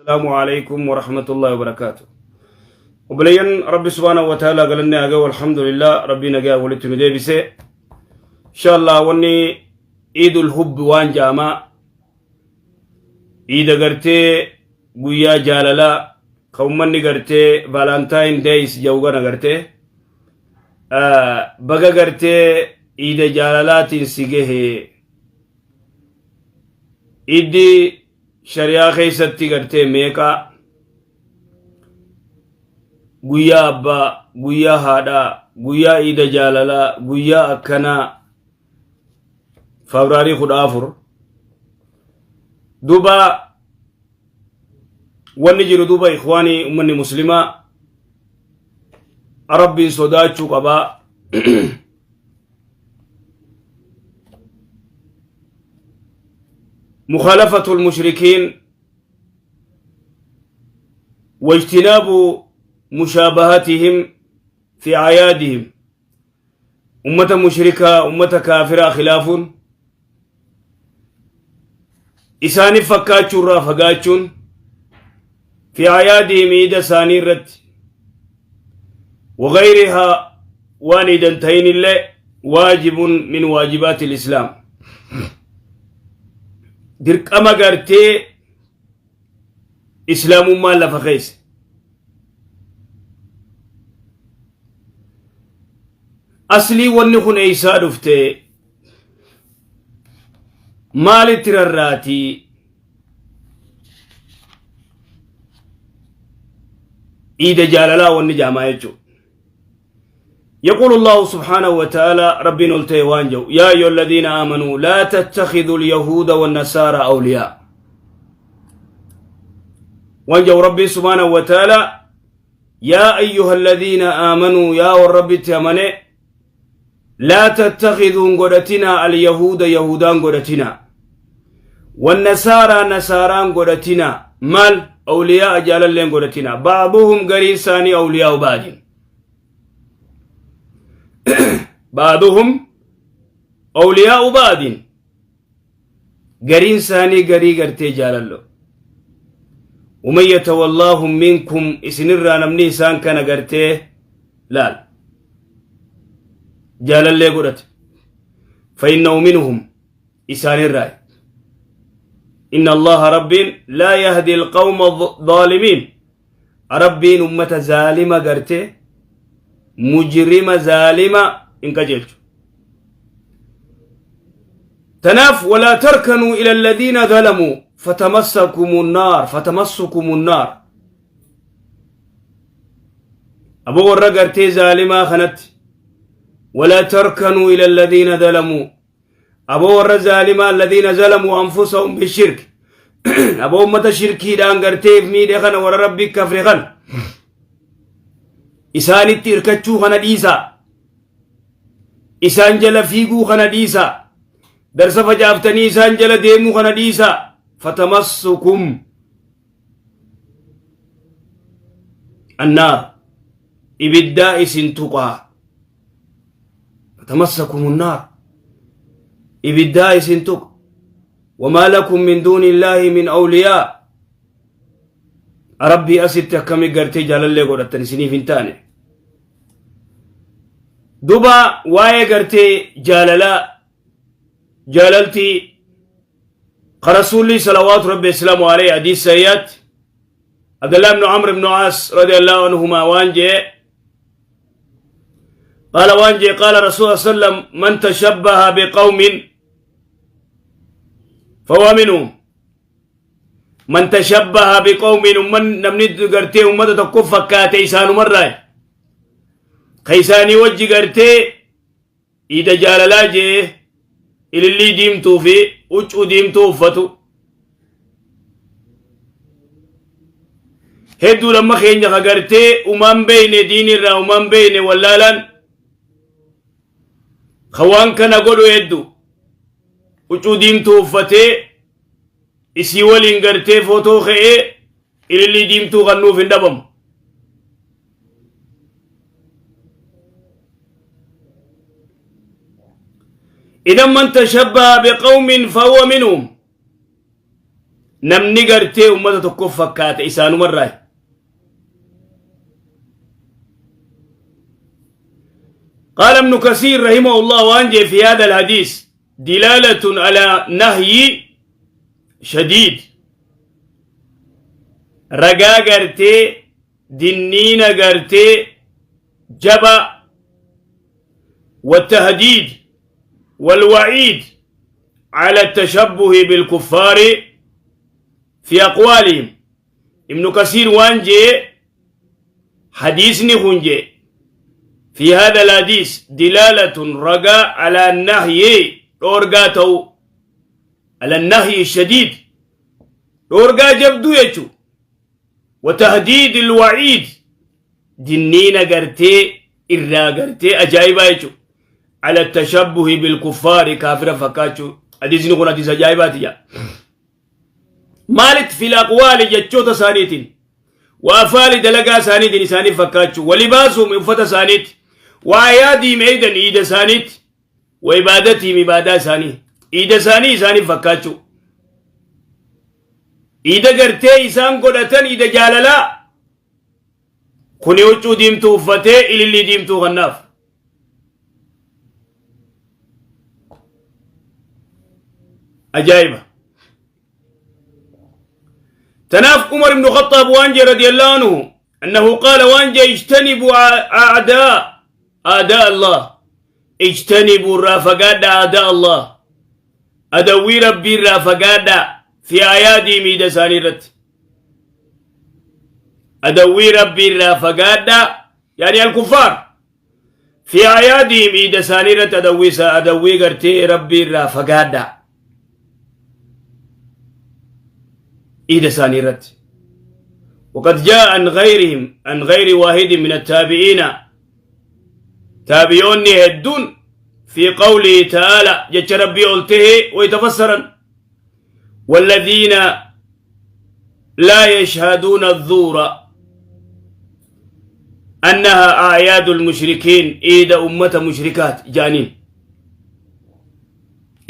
Assalaamu alaikum warahmatullahi wabarakaatu. Obboleeyyan Rabbi subhaanahu wa ta'ala galanni haa gahu alhamdulillah Rabbii nagaa walitti nu deebise. Inshallah wanni Iidul Hubbi waan jaamaa iida gartee guyyaa jaalalaa ka ummanni gartee Valentine Days jedhu kana gartee baga gartee iida jaalalaatiin si gahe iddi shari'aa keessatti gartee meeqaa guyyaa abbaa guyyaa haadhaa guyyaa iida jaalalaa guyyaa akkanaa Febraarii 14 duuba wanni jiru duuba ikhwaanii ummanni muslimaa rabbiin sodaachuu qabaa. مخالفة المشركين واجتناب مشابهتهم في أعيادهم أمة مشركة أمة كافرة خلاف إساني فكاتشون رافقاتشون في أعيادهم إيدا ساني رت وغيرها waan iidan ta'inillee waajibun min waajibaati islaam dirqama gartee islaamummaan lafa keessa aslii wanni kun eeysaa dhufte maalitti rarraatii iida jaalalaa wanni jaamaa jechuudha. يقول الله سبحانه وتعالى ربي نلتي وانجو يا أيها الذين آمنوا لا تتخذوا اليهود والنصارى أولياء وانجو ربي سبحانه وتعالى يا أيها الذين آمنوا يا والرب تأمني لا تتخذوا قدتنا اليهود يهودان قدتنا والنصارى نصاران قدتنا مال أولياء جلال لين قدتنا بعضهم قرين ثاني أولياء بعض بعضهم أولياء بعض قرين ثاني قري قرتي جالالو ومن يتولاهم منكم إسنرا نمني سان كان قرتي لال جالالي قرت فإنه منهم إسان الرأي إن الله رب لا يهدي القوم الظالمين Rabbiin ummata zaalima gartee mujrima zaalima hin qajeelchu. Tanaaf walaa tarkanuu ila alladhiina zalamuu fatamassakumu nnaar fatamassukumu nnaar. Aboo warra gartee zaalimaa kanatti walaa tarkanuu ila alladhiina zalamuu Aboo warra zaalimaa alladhiina zalamuu anfusahum bishirk. Aboo ummata shirkiidhaan garteef miidhe kana warra rabbi kafre kana. Isaanitti hirkachuu kana dhiisaa. Isaan jala fiiguu kana dhiisaa. Darsa facaaftanii isaan jala deemuu kana dhiisaa. Fatamassukum annaar ibiddaa isin tuqaa. Fatamassakum annaar ibiddaa isin tuqa. Wamaa lakum min duuni illaahi min awliyaa Rabbii asitti akkami gartee jaalallee godhattan isiniif hin taane. Duba waa'ee gartee jaalalaa jaalaltii ka rasuulli salawaatu rabbi islaamu alayhi hadiis sayyaatti Abdullah ibn Amr ibn As radiyallahu anhuma waan jee قال وانجي قال رسول الله صلى الله عليه وسلم من تشبه بقوم فهو منهم من تشبه بقوم من نمني غرتي أمة تكو فكاتي إسان مرة خيساني وجي غرتي Iida jaalalaa je'ee ilillii diimtuu fi huccuu diimtuu uffatu. Hedduu lamma keenya ka gartee umaan beeyne diini irraa umaan beeyne wallaalaan ka waan kana godhu heddu huccuu diimtuu uffatee isii waliin gartee footoo ka'ee ilillii diimtuu kan nuuf hin dhabamu. Idan man tashabbaha biqawmin fahuwa minhum. Namni gartee ummata tokkoof fakkaate isaanumarraa. قال ابن كثير رحمه الله وانجي في هذا الحديث دلالة على نهي شديد رقا قرتي دنين قرتي جبا والتهديد والوعيد على التشبه بالكفار في أقوالهم. ابن كثير وانجي حديثني خنجي في هذا الحديث دلالة رجاء على النهي رورقاته على النهي الشديد رورقا جبدو يجو وتهديد الوعيد دنين قرتي إرا قرتي أجايبا يجو على التشبه بالكفار كافر فكاتشو. حديث نقول حديث أجايبات يا مالت في الأقوال جتشو تسانيتين وأفعال دلقا سانيتين إساني فكاتشو ولباسهم إفتا سانيت وأعيادهم أيضا إيد سانيت وعبادتهم عبادة ساني إيد ساني إساني فكاتشو إيد قرتي إسان قدتن إيد جاللا خني وچو ديمتو فتي إلي اللي ديمتو غناف. أجايبة. تناف عمر بن الخطاب وانجي رضي الله عنه أنه قال وانجي اجتنبوا أعداء الله، اجتنبوا الرافقات أعداء الله، أدوي ربي الرافقات في أعيادهم إذا سانيرت، أدوي ربي الرافقات يعني الكفار في أعيادهم إذا سانيرت، أدوي قرتي ربي الرافقات إذا سانيرت. وقد جاء عن غيرهم عن غير واحد من التابعين تابعون يهدون في قوله تعالى جت ربي قلته ويتفسرا والذين لا يشهدون الزور أنها أعياد المشركين إيد أمة مشركات جانين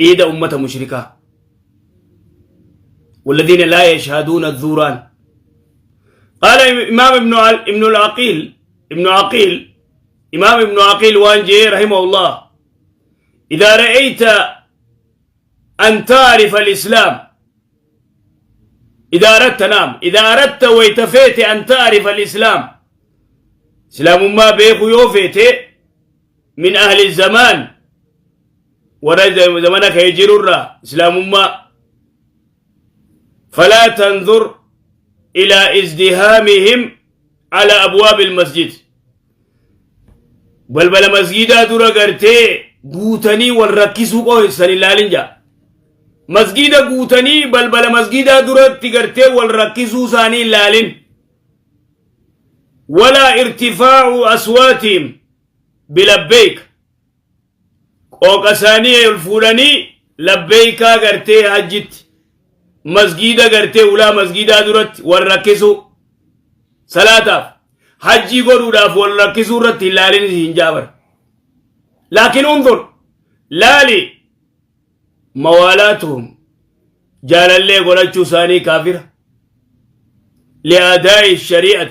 إيد أمة مشركات والذين لا يشهدون الزوران. قال إمام ابن عقيل إمام ابن عقيل وانجي رحمه الله إذا رأيت أن تعرف الإسلام، إذا أردت نعم إذا أردت ويتفيت أن تعرف الإسلام، إسلام ما بيخو يوفيت من أهل الزمان ورد زمانك يجرر إسلام ما، فلا تنظر إلى ازدهامهم على أبواب المسجد. بل بل مسجد دورا قرتي قوتني والركسو قوي سني لالنجا مسجد قوتني بل بل مسجد دورا تقرتي والركسو ساني لالن ولا ارتفاع أصواتهم بلبيك قوقساني الفولاني لبيكا قرتي حجت مسجد قرتي ولا مسجد دورت والركسو صلاة حجي قروداف والركسو رت لالن هنجابر. لكن انظر لالي موالاتهم جال اللي قرأتشو ساني كافرة لأداء الشريعة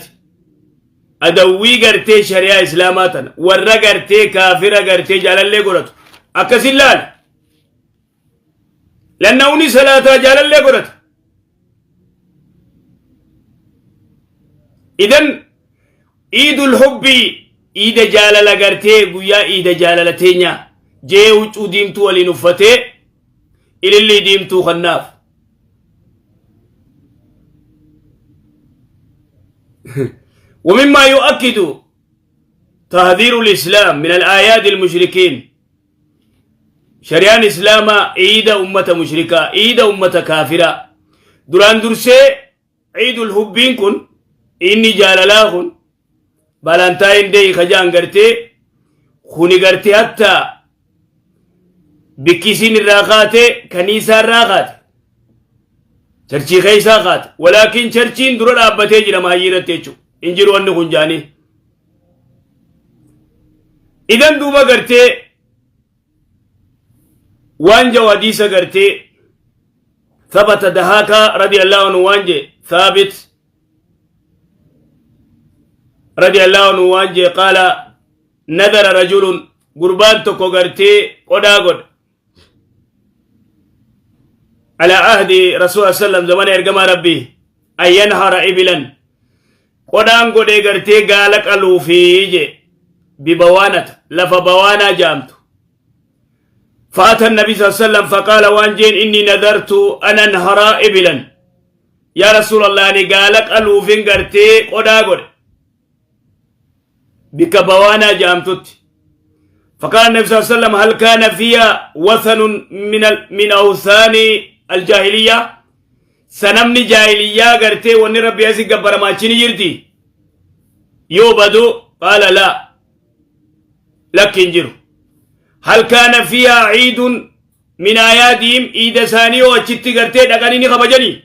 أدوي قرتي شريعة إسلاماتنا ورا قرتي كافرة قرتي جال اللي قرأتو أكسي لالي لأنه ني صلاة جال اللي قرأتو. إذن عيد الحب عيد جالala gartee guyyaa iida jaalala teenya jee huccuu diimtuu waliin uffatee ilillii diimtuu kannaaf. ومما يؤكد تهذير الإسلام من الآيات المشركين شريان إسلام عيد أمة مشركة عيد أمة كافرة دران درسي عيد الحبين كن إني جاللا كن بالانتاين دي خجان قرتي خوني قرتي حتى بكيسين الراقات كنيسة الراقات چرچي خيسا قات ولكن چرچين درون أبتي جرى مهجيرة تيچو انجروا أنه خنجاني. إذن دوما قرتي وانجا وديسا قرتي ثبت دهاكا رضي الله عنه وانجي ثابت رضي الله عنه وانجي قال نذر رجل قربان تكو غرتي قدا قد على عهد رسول الله صلى الله عليه وسلم زمان ارقما ربي أن ينهر إبلا قدان قد غرتي قالك ألوفي ببوانة لف بوانا جامت فأتى النبي صلى الله عليه وسلم فقال وانجين إني نذرت أن أنهر إبلا يا رسول الله أني قالك ألوفين غرتي قدا قد بك بوانا جامتت. فقال النبي صلى الله عليه وسلم هل كان فيها وثن من أوثان الجاهلية؟ سنمني جاهلية غرتي وني ربي أسي قبر ما چيني جرتي يوبدو؟ قال لا لكن جرو. هل كان فيها عيد من آياتهم؟ عيد ثاني وچتي غرتي دغني خبجني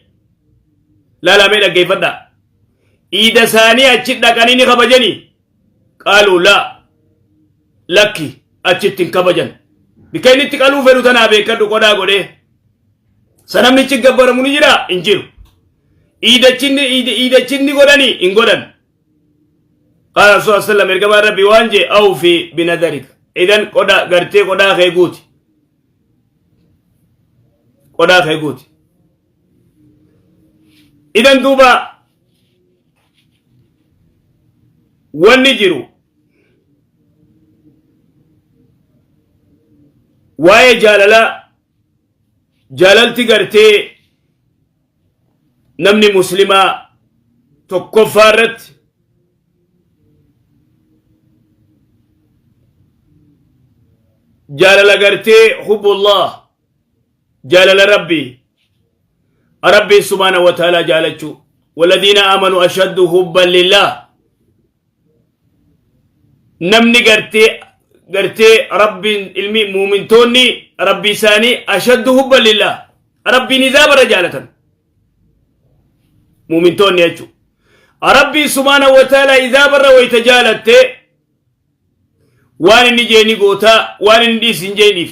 لا لا ميدا كيف دا عيد ثاني اچت دغني خبجني؟ قالوا لا لكي اچتين كبجن بكاين تقالو فرو تنا بكدو قدا غده سنمني چغبر منجرا انجيرو عيد چين عيد چين غدني انغدن. قال رسول الله صلى الله عليه وسلم ارغب ربي وانجي اوفي بنذرك. إذن قدا غرتي قدا خيغوتي قدا خيغوتي. إذن دوبا ونجرو واي جاللا جاللتي غرتي نمني مسلمة تكفرت جالل غرتي حب الله جالل ربي ربي سبحانه وتعالى جالتشو والذين آمنوا أشد حبا لله. نمني غرتي غرتي ربي علمي مؤمن توني ربي ثاني أشد حبا لله ربي نزاب رجالة مؤمن توني أجو ربي سبحانه وتعالى إذا بر ويتجالت وان نجيني غوتا وان ندي سنجيني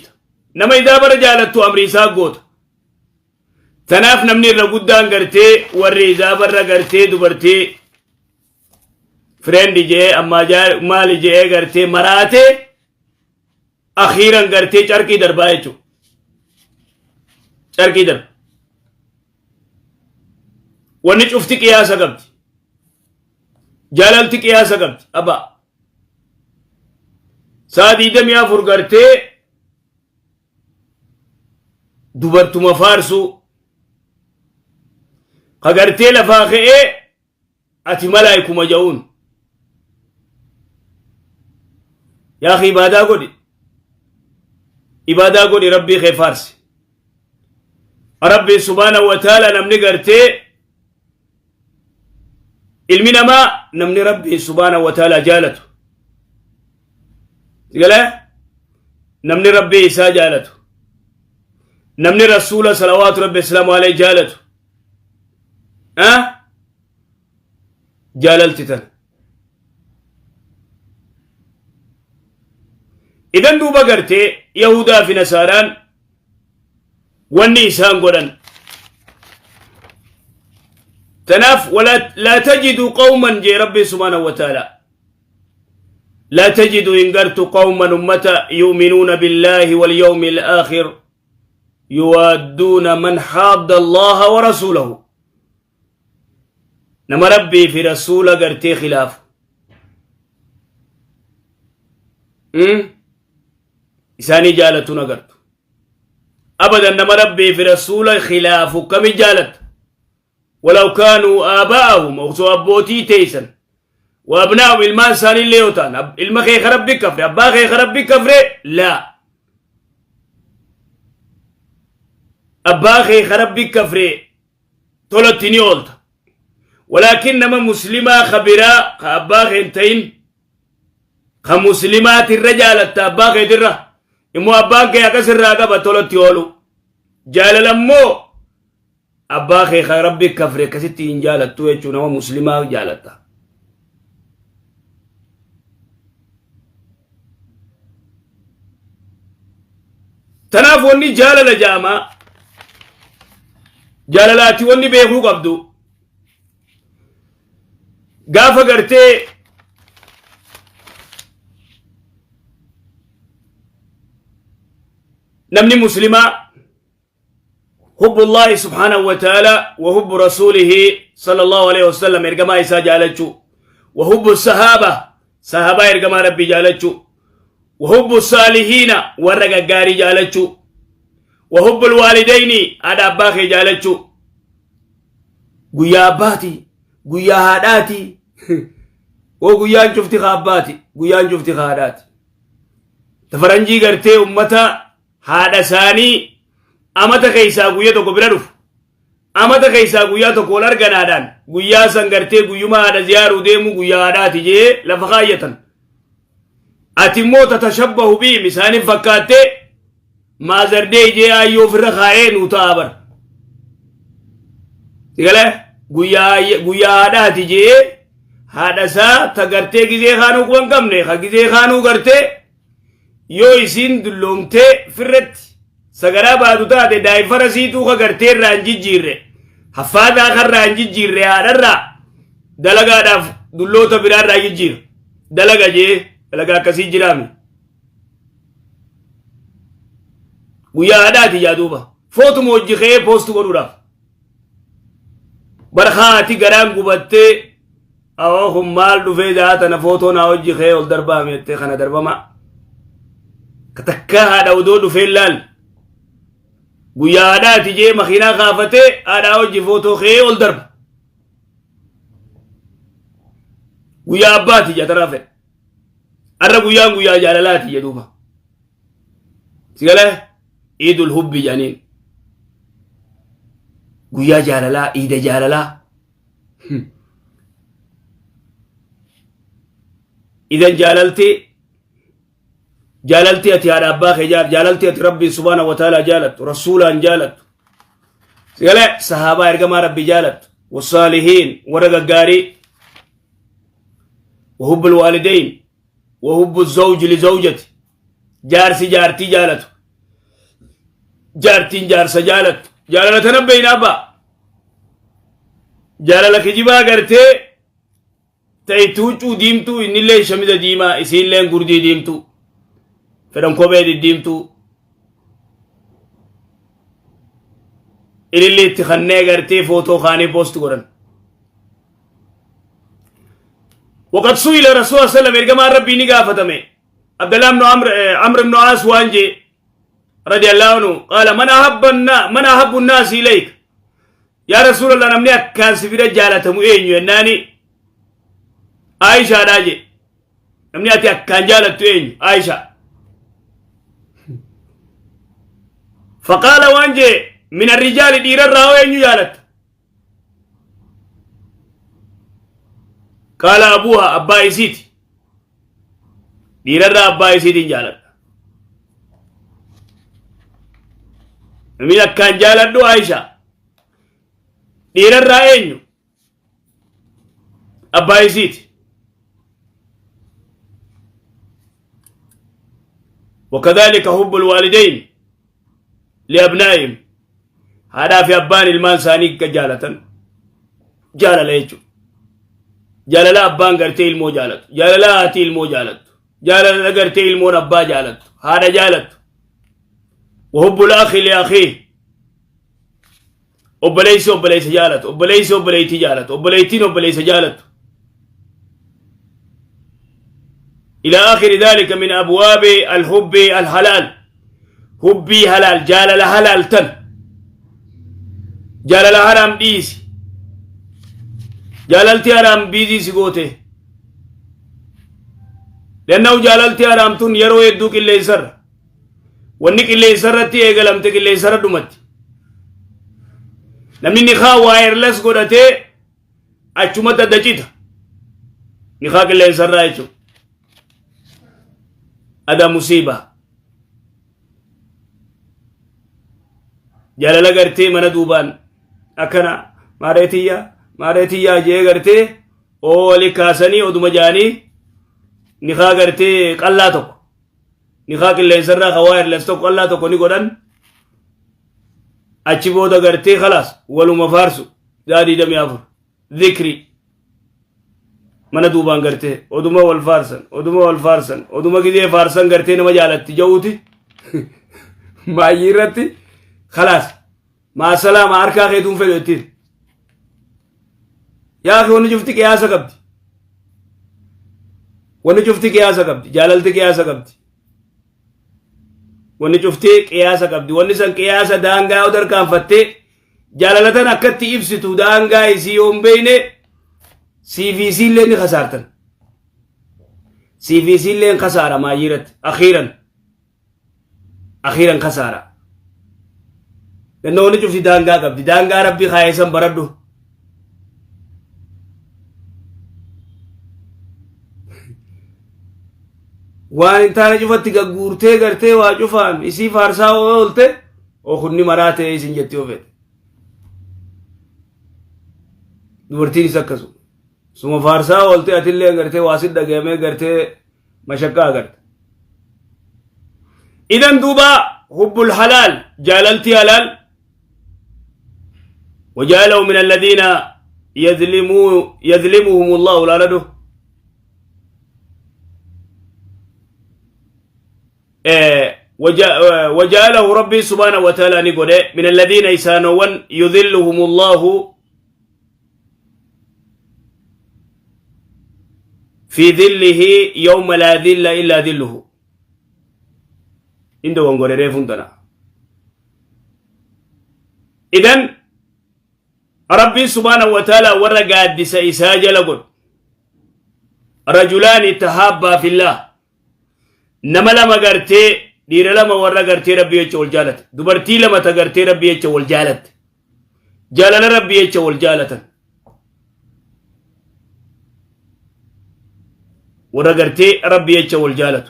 نما إذا بر جالت أمري سا غوتا تناف نمني رغودان غرتي وري إذا بر غرتي دبرتي فرند جي أما جار مال جي غرتي مراتي أخيرا غرتي چرکی دربائے چو چرکی در ونچ افتی قیاسا قبض جاللتی قیاسا قبض أبا سادی دم یا فر غرتي دبرتو مفارسو قغرتي لفاخئ أتي ملايكو مجاون يا أخي إبادة قولي إبادة قولي ربي خفارسي ربي سبحانه وتعالى نمني قرتي علمنا ما نمني ربي سبحانه وتعالى جالته قال نمني ربي إسا جالته نمني رسول صلوات ربي السلام عليه جالته أه جاللتي تن. إذن دوبا قرتي يهودا في نصاران والنيسان قرن تناف ولا لا تجد قوما جي ربي سبحانه وتعالى لا تجد إن قرت قوما أمة يؤمنون بالله واليوم الآخر يوادون من حاد الله ورسوله نما ربي في رسول قرتي خلاف إساني جالتنا قرت أبدا نما ربي في رسول خلاف كم جالت ولو كانوا آباءهم أو أبوتي تيسا وأبناءهم المان ساني ليوتان المخي خرب بكفر أبا خي خرب بكفر لا أبا خي خرب بكفر تولتني أولت ولكن نما مسلمة خبيرة أبا خنتين خمسلمات الرجال أبا خي درة إمو أبا خي أكسر راقبة تولتي أولو جال لمو أبا خي خرب بكفر كستين جالت تويتشو نما مسلمة جالتا. تنافوني جال لجاما Jaalalaati wanni beekuu qabdu gaafa gartee namni muslimaa hubbullaahi subhaanahu wa ta'ala wa hubbu rasuulihi sallallahu alaihi wasallam, ergamaa isaa jaalachuu, wa hubbu sahaaba, sahaabaa ergamaa rabbii jaalachuu, wa hubbu saalihiina, warra gaggaarii jaalachuu, wa hubbu lwaalidayni, haadha abbaa kee jaalachuu. Guyyaa abbaati, guyyaa haadhaati, oo guyyaan cufti ka abbaati, guyyaan cufti ka haadhaati. Tafaranjii gartee ummata haadha isaanii amata keessaa guyya tokko bira dhufu, amata keessaa guyyaa tokko wal arganaadhaan, guyyaa san gartee guyyuma haadha ziyaaruu deemu, guyyaa haadhaati jee lafa kaayyatan. Ati immoo tatashabbahu bihim, isaaniif fakkaattee Mother's Day jee aayyoo ofirra kaa'ee nuu ta'a bar. Sigale guyyaa haadhaati jee haadha isaa ta gartee gizee kaanuu quban qabne, ka gizee kaanuu gartee yoo isiin dulloomtee firratti sagaraa baatu taate daa'ifara siituu ka gartee irraa hin jijjiirre, haffaadaa karraa hin jijjiirre, haadharraa dalagaadhaaf dulloota biraarraa jijjiira. Dalaga jee dalagaa akkasii jiraami. Guyyaa haadhaati yaa duuba. Footuma hojii ka'ee post godhuudhaaf. Barhaati garaan gubattee, awoo kun maal dhufee daa tana footoo naa hojii ka'ee ol darbaame jettee kana darbama. Takkaa haadha odoo dhufee laal. Guyyaa haadhaati jee makiinaa kaafatee haadhaa hojii footoo ka'ee ol darba. Guyyaa abbaati jataraa fedha. Arra guyyaan guyyaa jaalalaati jedhuuba. Sigalee iidul hubbi jedhaniin. Guyyaa jaalalaa, iida jaalalaa. Idan jaalalti ati haadha abbaa kee jaalattu, jaalalti ati rabbiin subhaana wa ta'ala jaalattu, rasuulaan jaalattu. Sigalee sahaabaa ergamaa rabbi jaalattu, wasaalihiin, warra gaggaarii. وحب الوالدين وحب الزوج لزوجته، jaarsi jaartii jaalatu, jaartiin jaarsa jaalattu, jaalala tana beeyna abbaa. Jaalala kijibaa gartee ta'itti huccuu diimtuu, innillee shamiza diimaa, isiilleen gurdii diimtuu, fedhan kophee diddiimtuu, ilillee itti kannee gartee footoo kaanii post godhan. وقد سئل رسول الله صلى الله عليه وسلم، ergamaan rabbii ni gaafatame. عبد الله بن عمرو، عمرو بن عاص waan jee رضي الله عنه قال: من أحب الناس إليك يا رسول الله؟ Namni akkaan si bira jaalatamu eenyu jennaani, Aishaadhaa jee. Namni ati akkaan jaalattu eenyu? Aisha. فقال waan jee: من الرجال، dhiirarraa hoo eenyu jaalatta? قال: أبوها، abbaa isiiti. Dhiirarraa abbaa isiitiin jaaladha. Namni akkaan jaaladhu Aisha. Dhiirarraa eenyu? Abbaa isiiti. وكذلك حب الوالدين لأبنائهم، haadhaa fi abbaan ilmaan isaanii akka jaalatan jaalala jechuudha. Jaalala abbaan gartee ilmoo jaalatu, jaalala haati ilmoo jaalattu, jaalala gartee ilmoon abbaa jaalattu, haadha jaalattu. وحب الأخ لأخيه، obboleessi obboleessa jaalatu, obboleessi obboleettii jaalatu, obboleettiin obboleessa jaalattu. إلى آخر ذلك من أبواب الحب الحلال. Hubbii halaal, jaalala halaal tan. Jaalala haraam dhiisi. Jaalalti haraam biizii si goote. Lanna'u jaalalti haraam tun yeroo hedduu qilleensarra. Wanni qilleensarratti eegalamte qilleensarra dhumatti. Namni nikaa wireless godhatee achumatti adda cita. Nikaa qilleensarraa jechuudha. Ada musiibaa. Jaalala gartee mana duubaan akkana maareetiyyaa maareetiyyaa jee gartee ooli kaasanii oduma jaanii nikaa gartee qallaa tokko, nikaa qilleensarraa ka wireless tokko, qallaa tokko ni godhan. Achi booda gartee khalaas waluma faarsu daa 24 zikri mana duubaan gartee oduma wal faarsan, oduma wal faarsan, oduma gizee faarsan gartee nama jaalatti ja'uuti baay'ee irratti khalaas maasalaama harkaa keetuun fedhu ittiin. Yaa akhi, wanni cufti qiyaasa qabdi. Wanni cufti qiyaasa qabdi. Jaalalti qiyaasa qabdi. Wanni cufti qiyaasa qabdi. Wanni san qiyaasa daangaa yoo tarkaanfattee jaalala tan akkatti ibsitu daangaa isii yoo hin beekne siif isiillee ni kasaartan. Siif isiillee hin kasaara maayyiiratti. Akhiiran. Akhiiran kasaara. Ganna wanni cufti daangaa qabdi. Daangaa Rabbi kaayee san baradhu. Waan hin taane cufatti gagguurtee gartee waa cufaan isii faarsaa oolte okunni maraa ta'ee isin jetti yoo fedhe. Dubartiinis akkasuma. Suma faarsaa oolte atillee gartee waa si dhagayamee gartee mashaqqaa agarta. Idan duuba hubbul halaal, jaalalti halaal, وجعله من الذين يظلمهم الله لا لده وجعله ربي سبحانه وتعالى نقول من الذين يسانون يذلهم الله في ذله يوم لا ذل إلا ذله. إن دوان قولي ريفون تنا. إذن ربي سبحانه وتعالى ورقا دس إساجة لقل رجلان تحابا في الله، نما لما قرتي دير لما ورا قرتي ربي يجي والجالت، دبرتي لما تقرتي ربي يجي والجالت، جالل ربي يجي والجالت، ورا قرتي ربي يجي والجالت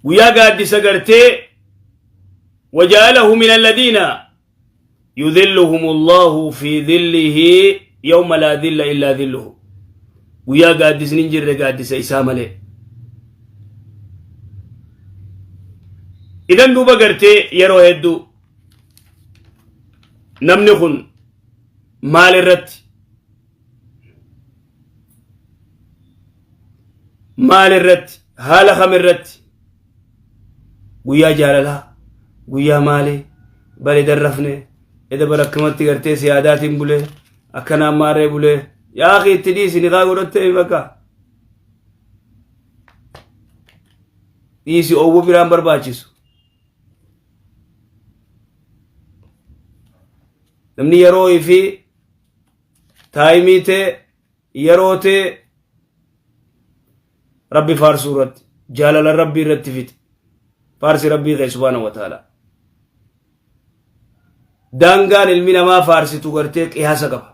ويا قاد سقرتي. وجعله من الذين يذلهم الله في ذله يوم لا ذل إلا ذله. ويا قاد سننجر قاد سيسام له. إذن دوبا قرتي يرو هدو نمني خن مال الرت، مال الرت، هال خم الرت، ويا جاللا ويا مالي بل درفني إذا بركمت قرتي سيادات بولي أكنا ماري بولي. يا أخي تديسي نغا قرتي بكا dhiisi oowwu biraan barbaachisu. Namni yeroo fi taayimii ta'e yeroo ta'e Rabbi faarsuu irratti jaalala Rabbii irratti fixe. Faarsi Rabbii kee subhaanahu wa ta'ala. Daangaan ilmi namaa faarsitu gartee qiyaasa qaba.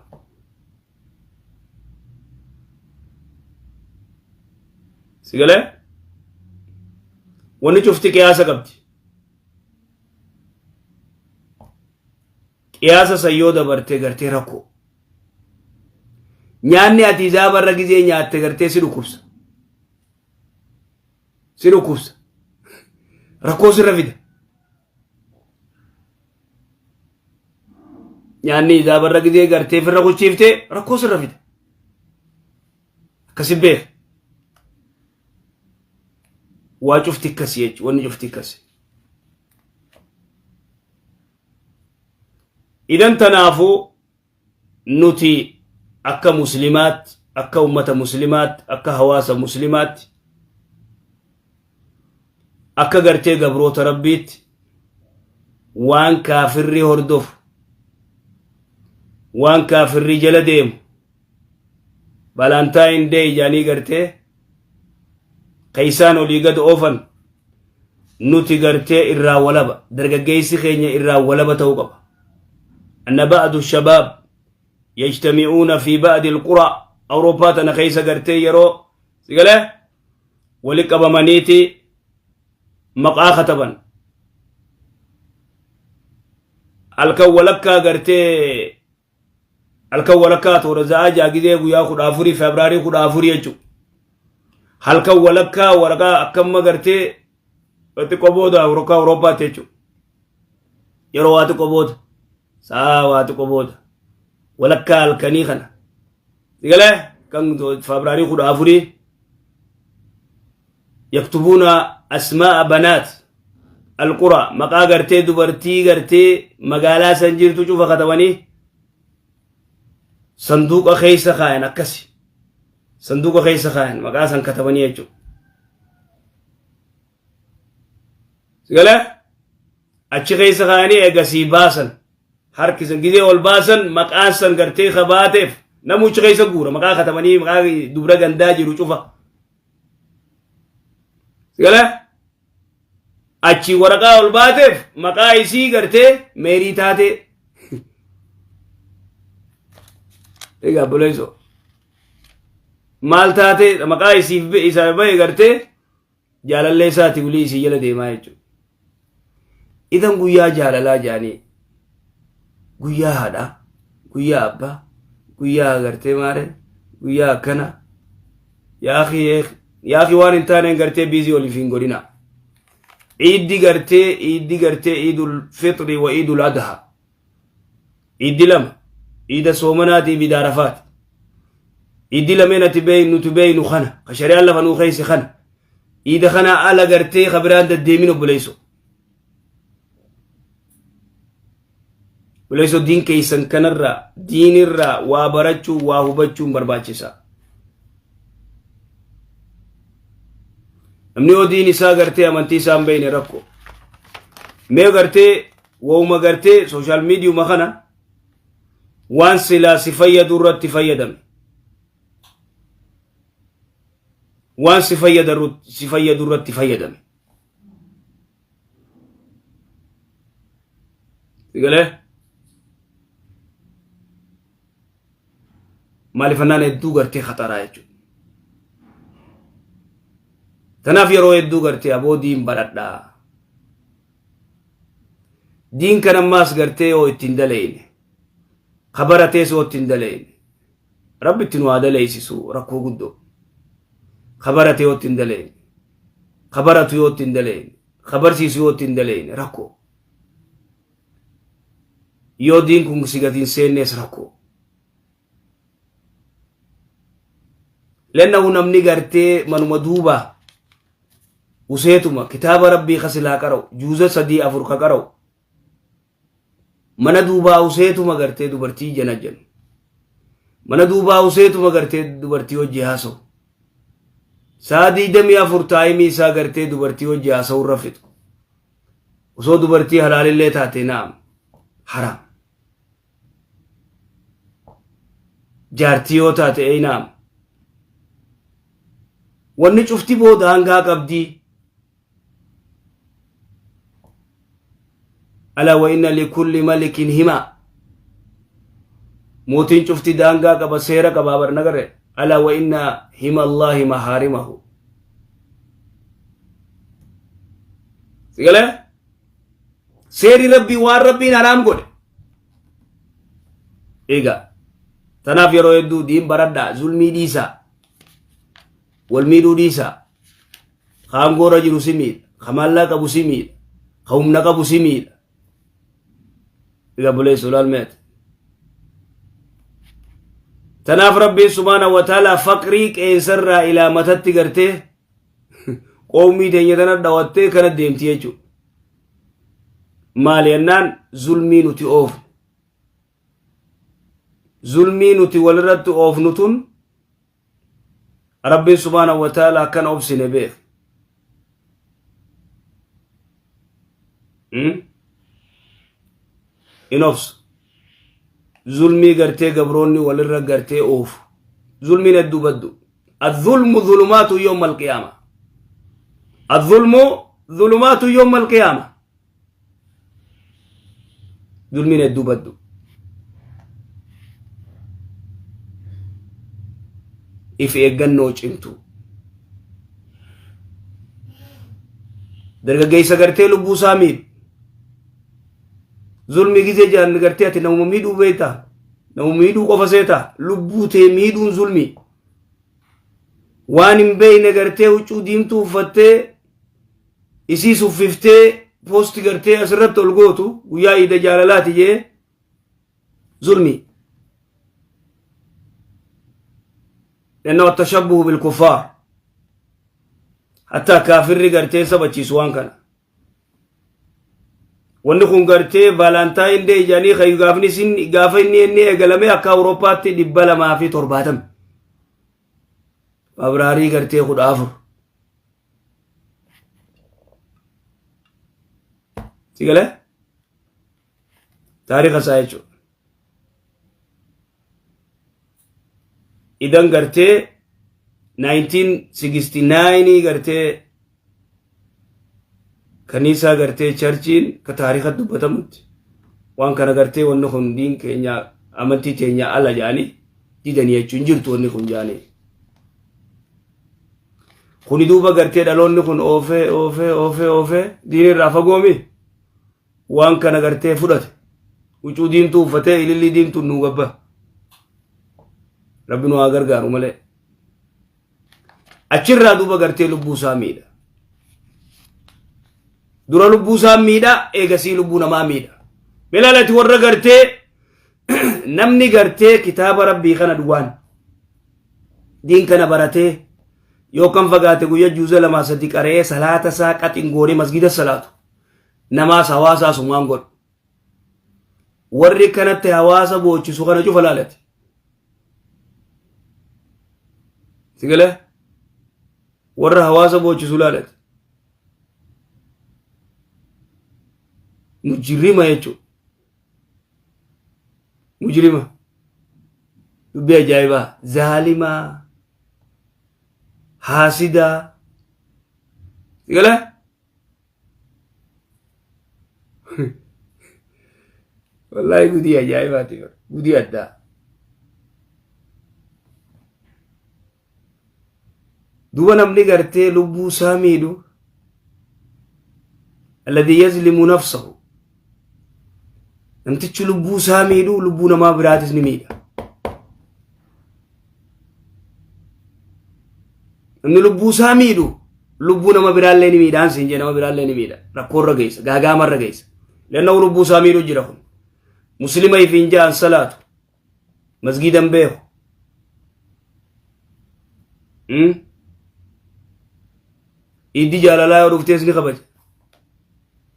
Si galee? Wanni cufti qiyaasa qabdi. Qiyaasa san yoo dabarte gartee rakkoo. Nyaanni ati isaa barra gizee nyaatte gartee si dhukkubsa. Si dhukkubsa. Rakkoo sirra fida. Nyaanni isaa barra gizee gartee firra kuchiiftee rakkoo sirra fida. Akkasi beek. Waa cufti akkasi jechuudha. Wanni cufti akkasi. Idan tanaafuu nuti akka muslimaatti, akka ummata muslimaatti, akka hawaasa muslimaatti, akka gartee gabroota Rabbiitti waan kaafirri hordofu, waan kaafirri jala deemu, Valentine Day jedhanii gartee keeysaan olii gad oofan, nuti gartee irraa walaba, dargaggeessi keenya irraa walaba ta'uu qaba. Anna ba'du shabaab yajtami'uuna fi ba'di alqura Awurooppaa tana keessa gartee yeroo sigalee wali qabamaniiti maqaa kataban halkan walakkaa gartee halkan walakkaa toora za'aa jaagizee guyyaa 14 Febraarii 14 jechuudha. Halkan walakkaa waraqaa akkamma gartee xiqqoo booda Awurooppaa Awurooppaatti jechuudha. Yeroo waa xiqqoo booda, sa'a waa xiqqoo booda, walakkaa halkanii kana. Sigalee kan Febraarii 14 yaktubuuna asmaa'a banaat alqura, maqaa gartee dubartii gartee magaalaa san jirtu cufa katabanii sanduuqa keessa kaayan, akkasi sanduuqa keessa kaayan, maqaa san katabanii jechuudha. Sigalee achi keessa kaayanii eegasii baasan, harkisan gizee ol baasan, maqaan san gartee kabaateef namuchi keessa guura, maqaa katabanii, maqaa dubra gandaa jiru cufa. Sigalee achi waraqaa ol baateef maqaa isii gartee meerii taatee. Egaa obboleessoo, maal taatee maqaa isiif isaa bahe gartee jaalallee isaati wulii isii jala deemaa jechuudha. Idan guyyaa jaalalaa jaanii, guyyaa haadhaa, guyyaa abbaa, guyyaa gartee maare, guyyaa akkana, yaakii yaakii waan hin taaneen gartee busy oliif hin godhina. Iiddi gartee, iiddi gartee Iidul Fixri wa Iidul Adha. Iiddi lama, iida soomanaatii fi iida Arafaati. Iiddi lameen ati beeynu, nuti beeynu kana, ka shari'aan lafa nuu keessa kana. Iida kana ala gartee ka biraan deddeemin, obboleesso. Obboleesso, diin keessan kanarraa, diinirraa waa barachuu, waa hubachuun barbaachisa. Namni yoo diin isaa gartee amantii isaa hin beekne rakkoo. Mee gartee wauma gartee social mediuma kana waan silaa si fayyadu irratti fayyadame. Waan si fayyadu irratti fayyadame. Sigalee? Maalifannaan hedduu gartee khataraa jechuudha. Tanaaf yeroo hedduu gartee aboo diin baradhaa. Diin kan ammaas gartee yoo ittiin dalayne, ka baratees yoo ittiin dalayne, Rabbi itti nu haa dalaysisu, rakkoo guddoo. Ka barate yoo ittiin dalayne, ka baratu yoo ittiin dalayne, ka barsiisu yoo ittiin dalayne rakkoo. Yoo diin kun si gadi hin seennees rakkoo. Lennahu namni gartee manuma duubaa useetuma kitaaba Rabbii ka silaa qara'u juuza sadii afur ka qara'u, mana duubaa useetuma gartee dubartii jana jedhu, mana duubaa useetuma gartee dubartii hojii haasa'u, sa'a 24 timeii isaa gartee dubartii hojii haasa'u irra fixu, osoo dubartii halaalillee taate, naam, haraam, jaartii yoo taate, ee naam, wanni cufti booda hangaa qabdii. Alaa wa inna likulli malikin himaa, mootiin cufti daangaa qaba, seera qaba bar nagarre. Alaa wa inna hima Allaahi mahaarimahu. Sigalee seerri Rabbii waan Rabbiin haraam godhe. Egaa tanaaf yeroo hedduu diin baradhaa, zulmii dhiisaa, wal miidhuu dhiisaa. Ka aangoorra jiru si miidha, ka maallaa qabu si miidha, ka humna qabu si miidha. Egaa buleessu laalmeeti. Tanaaf Rabbiin subhaana wa ta'ala faqrii qeensarraa ilaa matatti gartee qoomii teenya tana dhawattee kana deemti jechuudha. Maali jennaan zulmii nuti oofnu. Zulmii nuti walirratti oofnu tun Rabbiin subhaana wa ta'ala akkana obsine beek. In obsu. Zulmii gartee gabroonni walirra gartee oofu. Zulmiin hedduu baddu. الظلم ظلمات يوم القيامة، الظلم ظلمات يوم القيامة. Zulmiin hedduu baddu. If eeggannoo cimtu. Dargaggeessa gartee lubbuu isaa miidhu. Zulmii gizee jedhan gartee ati namuma miidhuu beektaa? Namuma miidhuu qofa seetaa? Lubbuu tee miidhuun zulmii. Waan hin beekne gartee huccuu diimtuu uffattee isiis uffiftee. Poosti gartee asirratti ol gootu guyyaa iida jaalalaati jee zulmi. Lannoo attashabbuhu bilkuffaar. Hattaa kaafirri gartee sabachiisu waan kana. Wanni kun gartee Valentine Day jedhanii kan gaafni isin gaafa inni inni eegalame akka Awurooppaatti 270. Fabraarii gartee 14. Si galee? Taariika isaa jechuudha. Idan gartee 1969 gartee kaniisaa gartee charchiin ka taariika dubbatamutti waan kana gartee wanni kun diin keenya amantii teenya ala jedhanii didanii jechuun jirtu wanni kun jedhanii. Kuni duuba gartee dhaloonni kun oofee oofee oofee oofee diin irraa fagoomi waan kana gartee fudhate huccuu diimtuu uffatee ilillii diimtuun nuu gabba. Rabbi nu haa gargaaru malee. Achirraa duuba gartee lubbuu isaa miidha. Dura lubbuu isaa miidha eegasii lubbuu namaa miidha. Milaalati warra gartee namni gartee kitaaba rabbii kana dhugaan diin kana baratee yookaan fagaate guyya juuza lamaa sadi qara'ee salaata isaa qaxin goonee masgida salaatu namaas hawaasaa sumaan godhu. Warri kanatti hawaasa boochisu kana cufa laalati. Sigalee warra hawaasa boochisu laalati. Mujrima jechuudha. Mujrima. Dubbii ajaa'ibaa. Zaalimaa. Haasidaa. Sigalee? Wallaahi gudii ajaa'ibaati. Gudii addaa. Duuba namni gartee lubbuu isaa miidhu alladhii yazlimu nafsahu namtichi lubbuu isaa miidhu lubbuu namaa biraatis ni miidha. Namni lubbuu isaa miidhu lubbuu nama biraallee ni miidhaan siin jee nama biraallee ni miidha. Rakkoo irra geessa gaagaama irra geessa. Lanna'u lubbuu isaa miidhu jira kun. Muslima ifiin ja'an salaatu. Masgiidan beeku. Iiddi jaalalaa yoo dhuftees ni kabaja.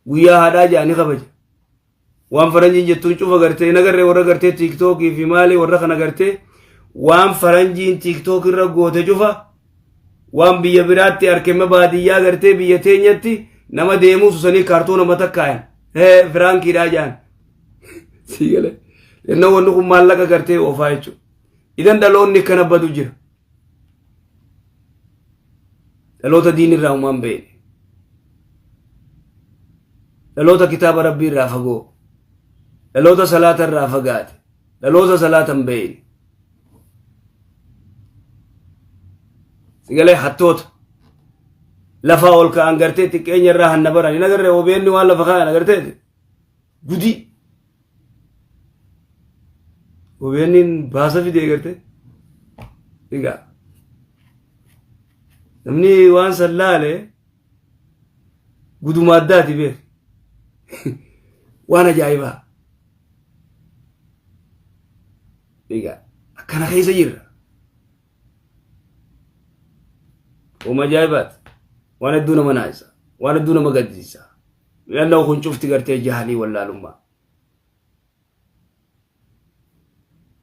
Guyyaa haadhaa ja'a ni kabaja. Waan faranjiin jettuun cufa gartee hin agarree warra gartee tiiktookii fi maalii warra kana gartee waan faranjiin tiiktook irra goote cufa waan biyya biraatti arkema baadiyyaa gartee biyya teenyatti nama deemuu susanii kaartoona mata kaayan firaankiidhaa ja'an. Sii galee. Yennoo wanni kun maallaqa gartee oofaa jechuudha. Idan dhaloonni kana badu jira. Dhaloota diin irraa humaan beekne. Dhaloota kitaaba rabbii irraa fagoo. Dhaloota salaata irraa fagaate. Dhaloota salaata hin beekne. Sigalee hattoota. Lafaa ol ka'an gartee xiqqeenya irraa hanna baran. Hin agarree OBN waan lafa kaa'an agarteeti. Gudii. OBN baasa fidee garte. Egaa namni waan san laale guduma addaati beek. Waan ajaa'ibaa. Egaa akkana keessa jirra. Uma ajaa'ibaati. Waan hedduu nama naasisa. Waan hedduu nama gaddisiisa. Mi'annoo kun cufti gartee jahalii wallaalummaa.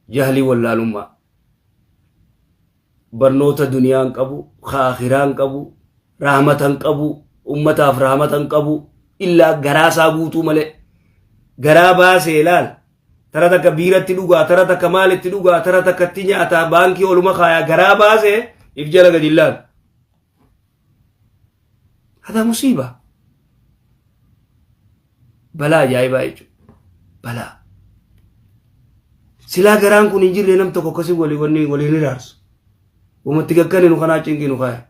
Jahalii wallaalummaa. Barnoota duniyaa hin qabu, kaakiraa hin qabu, rahmata hin qabu, ummataaf rahmata hin qabu, illaa garaa isaa guutuu malee. Garaa baasee ilaal. Tara takka biiratti dhugaa, tara takka maalitti dhugaa, tara takka itti nyaataa, baankii oluma kaayaa garaa baasee if jala gadi ilaal. Hada musiiba. Balaa ajaa'ibaa jechuudha. Balaa. Silaa garaan kun hin jirre nam tokko akkasii walii wanni waliin hiraarsu. Wamatti gaggane nu kanaa cinqii nu kaaya.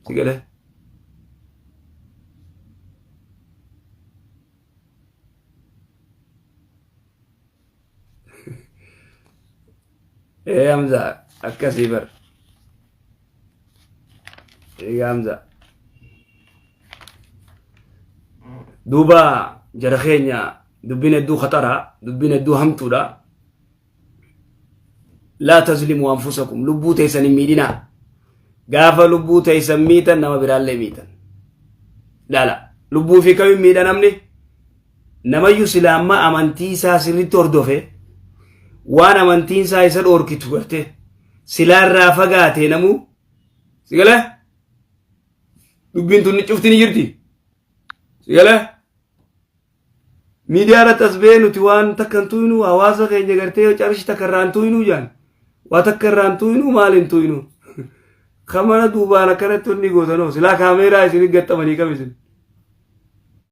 Si galee? Ee Hamza akkasii bar. Egaa Hamza. Duuba jara keenya, dubbiin hedduu khaxara, dubbiin hedduu hamtuudha. Laa tazlimu anfusakum, lubbuu teessan hin miidhinaa. Gaafa lubbuu teessan miitan, nama biraallee miitan. Laala, lubbuu fi kamiin miidha namni? Namayyuu silaa amma amantii isaa sirriitti hordofe, waan amantiin isaa isa dhoorkitu garte silaa irraa fagaate namuu si galee, dubbiin tun cufti ni jirti si galee. Miidiyaa irratti as ba'ee nuti waan takka hin tuynu, hawaasa keenya gartee qarshii takka irraa hin tuynu jaan, waa takka irraa hin tuynu, maal hin tuynu, kamana duubaan akkanatti wanni gootanoo silaa kaameeraa isin gaxxamanii kam isin.